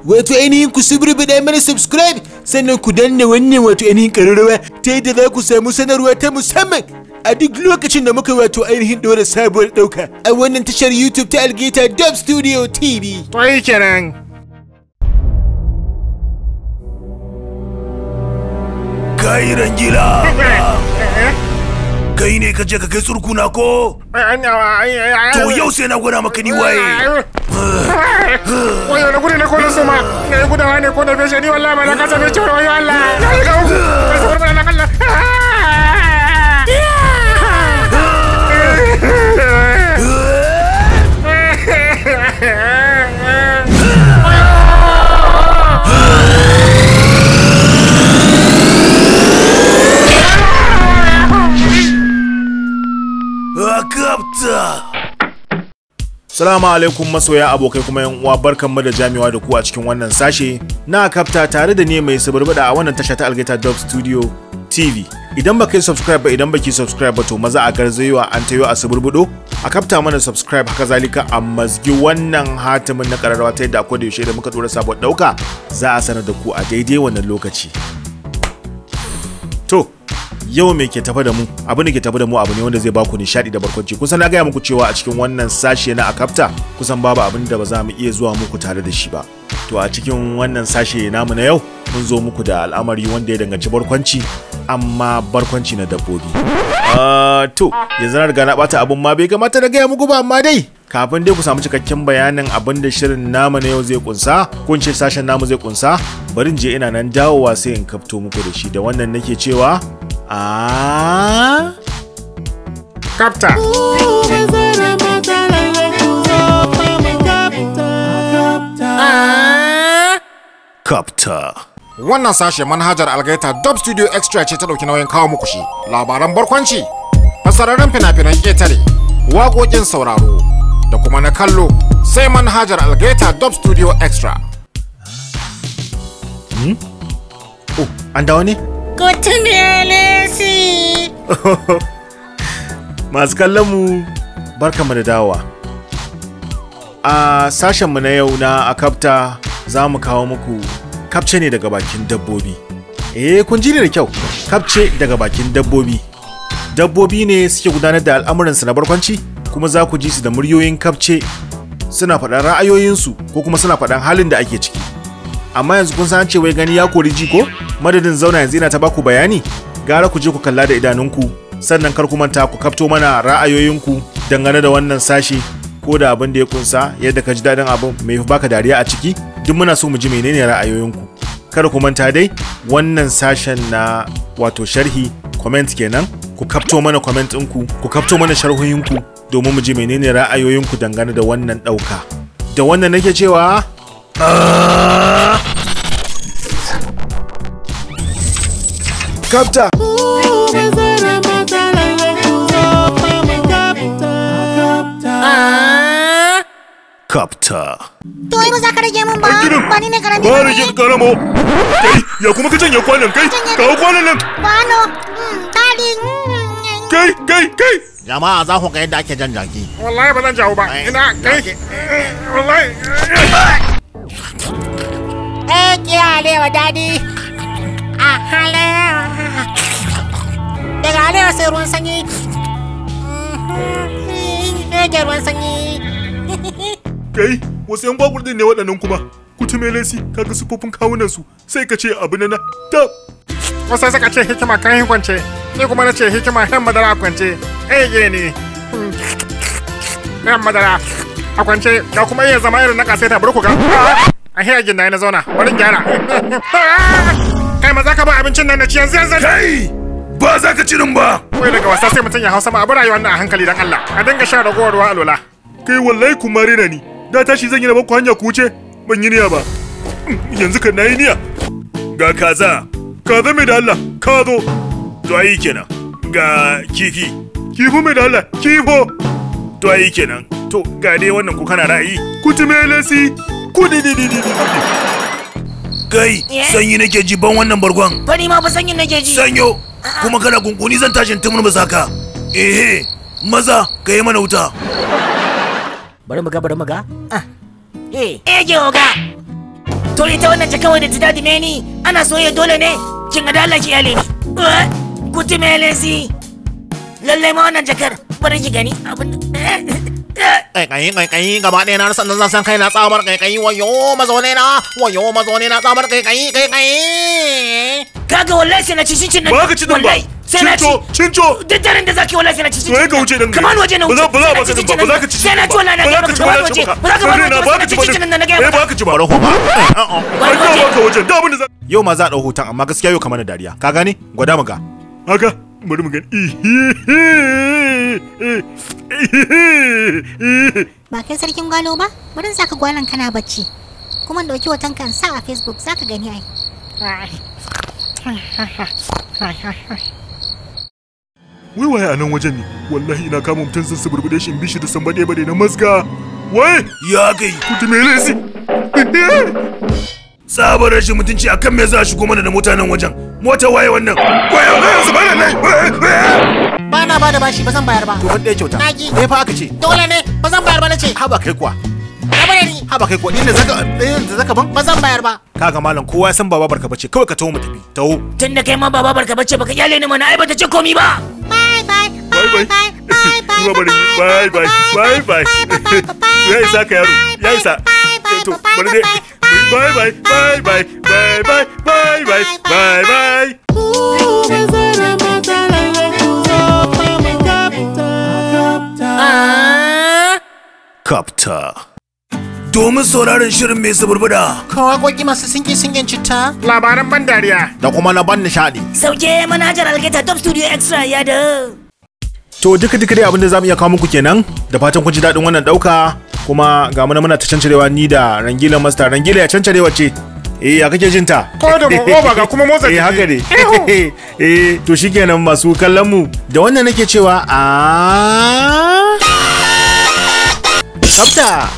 Wato ainihin ku suburbuɗa mana subscribe sannan ku danna wannan wato ainihin ƙararrawa ta yadda za ku samu sanarwa ta musamman a duk lokacin da muka wato ainihin ɗora sabuwar ɗauka a wannan tashar YouTube ta Algaita Dub Studio TV. To yi kenan. Kai Rangila! Kai ne ka je ka kai tsurkuna ko? To yau sai na gwada maka ni waye. Wayo na gudu ne ko na suma, na yi gudawa ne ko na feshe ni wallahi ba na kasa feshe wayo Allah. Na yi ga uku, na sabar na kalla. Kapta! Salamu alaikum masoya abokai kuma yan uwa, barkanmu da jami'a da ku a cikin wannan sashe na Kapta tare da ni mai suburbuda a wannan tasha ta Algaita Dub Studio TV. Idan baka yi subscribe ba, idan baki subscribe ba, to maza a garzayewa an tayo a suburbudo a kafta mana subscribe, haka zalika a mazgi wannan hatimin na kararrawa ta yadda akwai da yaushe da muka dora sabon dauka za a sanar da ku a daidai wannan lokaci. To, yau me ke tafa da mu? Abin da ke tafa da mu abu ne wanda zai baku nishadi da barkwanci. Kusan na gaya muku cewa a cikin wannan sashe na Akafta kusan babu abin da ba za mu iya zuwa muku tare da shi ba. To a cikin wannan sashe namu na yau mun zo muku da al'amari wanda ya danganci barkwanci, amma barkwanci na dabbobi. To yanzu na riga na bata abun ma bai kamata na gaya muku ba, amma dai kafin dai ku samu cikakken bayanin abin da shirin namu na yau zai kunsa, ko in ce sashen namu zai kunsa, bari in je ina nan dawowa sai in kafto muku da shi. Da wannan nake cewa a Kapta. Kapta. Wannan sashe manhajar Algaita Dub Studio Extra ce ta ɗauki nauyin kawo muku shi. Labaran barkwanci, fasararren fina-finan ƙetare, waƙoƙin sauraro, da kuma na kallo, sai manhajar Algaita Dub Studio Extra. Oh, an dawo ne? Kutumelesi. Masu kallon mu, barkanmu da dawowa. A sashenmu na yau na Akafta za mu kawo muku kapce ne daga bakin dabbobi. Eh, kun ji ne da kyau, kapce daga bakin dabbobi. Dabbobi ne suke gudanar da al'amuransu na barkwanci, kuma za ku ji su da muryoyin kapce suna faɗan ra'ayoyinsu ko kuma suna faɗan halin da ake ciki. Amma yanzu kun san ce wai gani ya kori ji ko? Madadin zauna yanzu ina ta baku bayani, gara ku je ku kalla da idanunku, sannan kar ku manta ku kafto mana ra'ayoyinku dangane da wannan sashe ko da abin da ya kunsa, yadda ka ji daɗin abin, mai baka dariya a ciki, duk muna so mu ji menene ra'ayoyinku. Kada ku manta dai wannan sashen na wato sharhi comment kenan, ku kafto mana comment ɗinku, ku kafto mana sharhohinku domin mu ji menene ra'ayoyinku dangane da wannan ɗauka. Da wannan nake cewa Kapta! Kapta. To ai ba za ka rage min ba. Ba ni ne karami Ba ba rage ne. karamo. Kai, ya kuma ka janye kwanan kai? Kawo kwanan nan. Kwano. Dadi. Kai, kai, kai. Jama'a za ku ga yadda ake jan jaki. Wallahi ba zan jawo ba. Ina kai. Wallahi. Eh, ki alewa dadi. A alewa. Daga alewa sai ruwan sanyi. Eh, ruwan sanyi. Kai, wasu yan gwagwar din ne waɗannan kuma. Kutumelesi, kaga sufofin kawunan su, sai ka ce abu na na. Ta. Wasu suka ce hikima kan kwance, ni kuma na ce hikima yan madara a kwance. Eh, ne. Yan madara a kwance, ga kuma iya zama irin na kasaita bari ku ga. A hiya ginda na zauna, bari in gyara. Kai maza ka ba abincin nan na ci yanzu yanzu. Kai! Ba za ka ci nan ba. Wai daga wasa sai mutum ya hausa ma abu rayuwar nan a hankali dan Allah. A dinga shan ragowar ruwa alola. Kai wallahi kun mare na ni. Da tashi zan yi na baku hanya ku wuce, ban yi niyya ba. Yanzu kan nayi niyya. Ga kaza. Kaza mai da Allah, ka zo. To ayi kenan. Ga kifi. Kifi mai da Allah, kifo. To ayi kenan. To ga dai wannan ku kana ra'ayi. Kutumelesi. Kudi di di di di. Kai, sanyi nake ji ban wannan bargon. Fari ma ba sanyin nake ji. Sanyo, kuma kana kunkuni zan tashin tumur masaka. Ehe, maza ka yi mana wuta. Bari mu ga, bari mu ga. Ah. Eh, eh, oga. To ita wannan ta kawai da ta dadime ni ana soyayya dole ne kin ga dala ki yale ni. Kuti melesi. Lallai ma wannan jakar bari ki gani abin. Kaikayi kaikayi gaba ɗaya na rasa nan zan san kai na tsamar kaikayi wayo mazaune na wayo mazaune na tsamar kaikayi kaikayi. Kaga wallahi sai na ci cincin nan. Ba ka ci din ba. Sai na ci. Cinco. Duk daren da zaki wallahi sai na ci cincin. To ka wuce dan. Kaman waje na wuce. Ba za ba ka ba za ka ci. Sai na ci wallahi na ba za ka ci ba za ka ba ba ka ci cincin nan na ga ba ka ci ba. Bari ko ba. Ai ba ka waje da abin da za. Yau ma za a dau hoton amma gaskiya yau kamar dariya. Ka gane? Gwada mu ga. Haka bari mu gani. Ba kai sarkin gwalo ba? Bari saka gwalan kana bacci. Kuma in dauki hoton kan sa a Facebook zaka gani ai. Wai waye a nan wajen ne? Wallahi ina kama mutum sun suburbuɗe shi in bi shi da sambaɗe baɗe na mazga. Wai! Ya kai! Kuti me lesi? Tsabar rashin mutunci akan me za a shigo mana da mota nan wajen? Mota waye wannan? Waye waye subhanallahi! Ba na ba da bashi ba zan bayar ba. To ban ɗaya kyauta. Naki. Ɗaya fa aka ce. Dole ne ba zan bayar ba na ce. Haba kai kuwa. Rabu da ni. Haba kai kuwa ni ne zaka ɗayan da zaka ban? Ba zan bayar ba. Kaga malam kowa ya san baba barka bace kawai ka taho mu tafi. Taho. Tun da kai ma baba barka bace baka kyale ni mana ai bata ce komi ba. Bye bye. Bye bye. Bye bye. Bye bye. Ya isa ka yaro. Ya isa. To bari dai. Bye bye. Bye bye. Bye bye. Bye bye. Bye bye. Kapta. Domin sauraron shirin mai suburbuda. Waƙoƙi masu sinki-sinkin citta. Labaran ban dariya. Da kuma na ban nishaɗi. Sauke manhajar Algaita Top Studio Extra ya da. To duka duka dai abin da zamu iya kawo muku kenan da fatan kun ji daɗin wannan ɗauka kuma ga muna muna ta cancarewa ni da Rangila Master. Rangila ya cancarewa ce. Eh ya kake jin ta? Ko da oba ga kuma motsa Eh haka ne. Eh to shikenan masu kallon mu da wannan nake cewa a Kapta.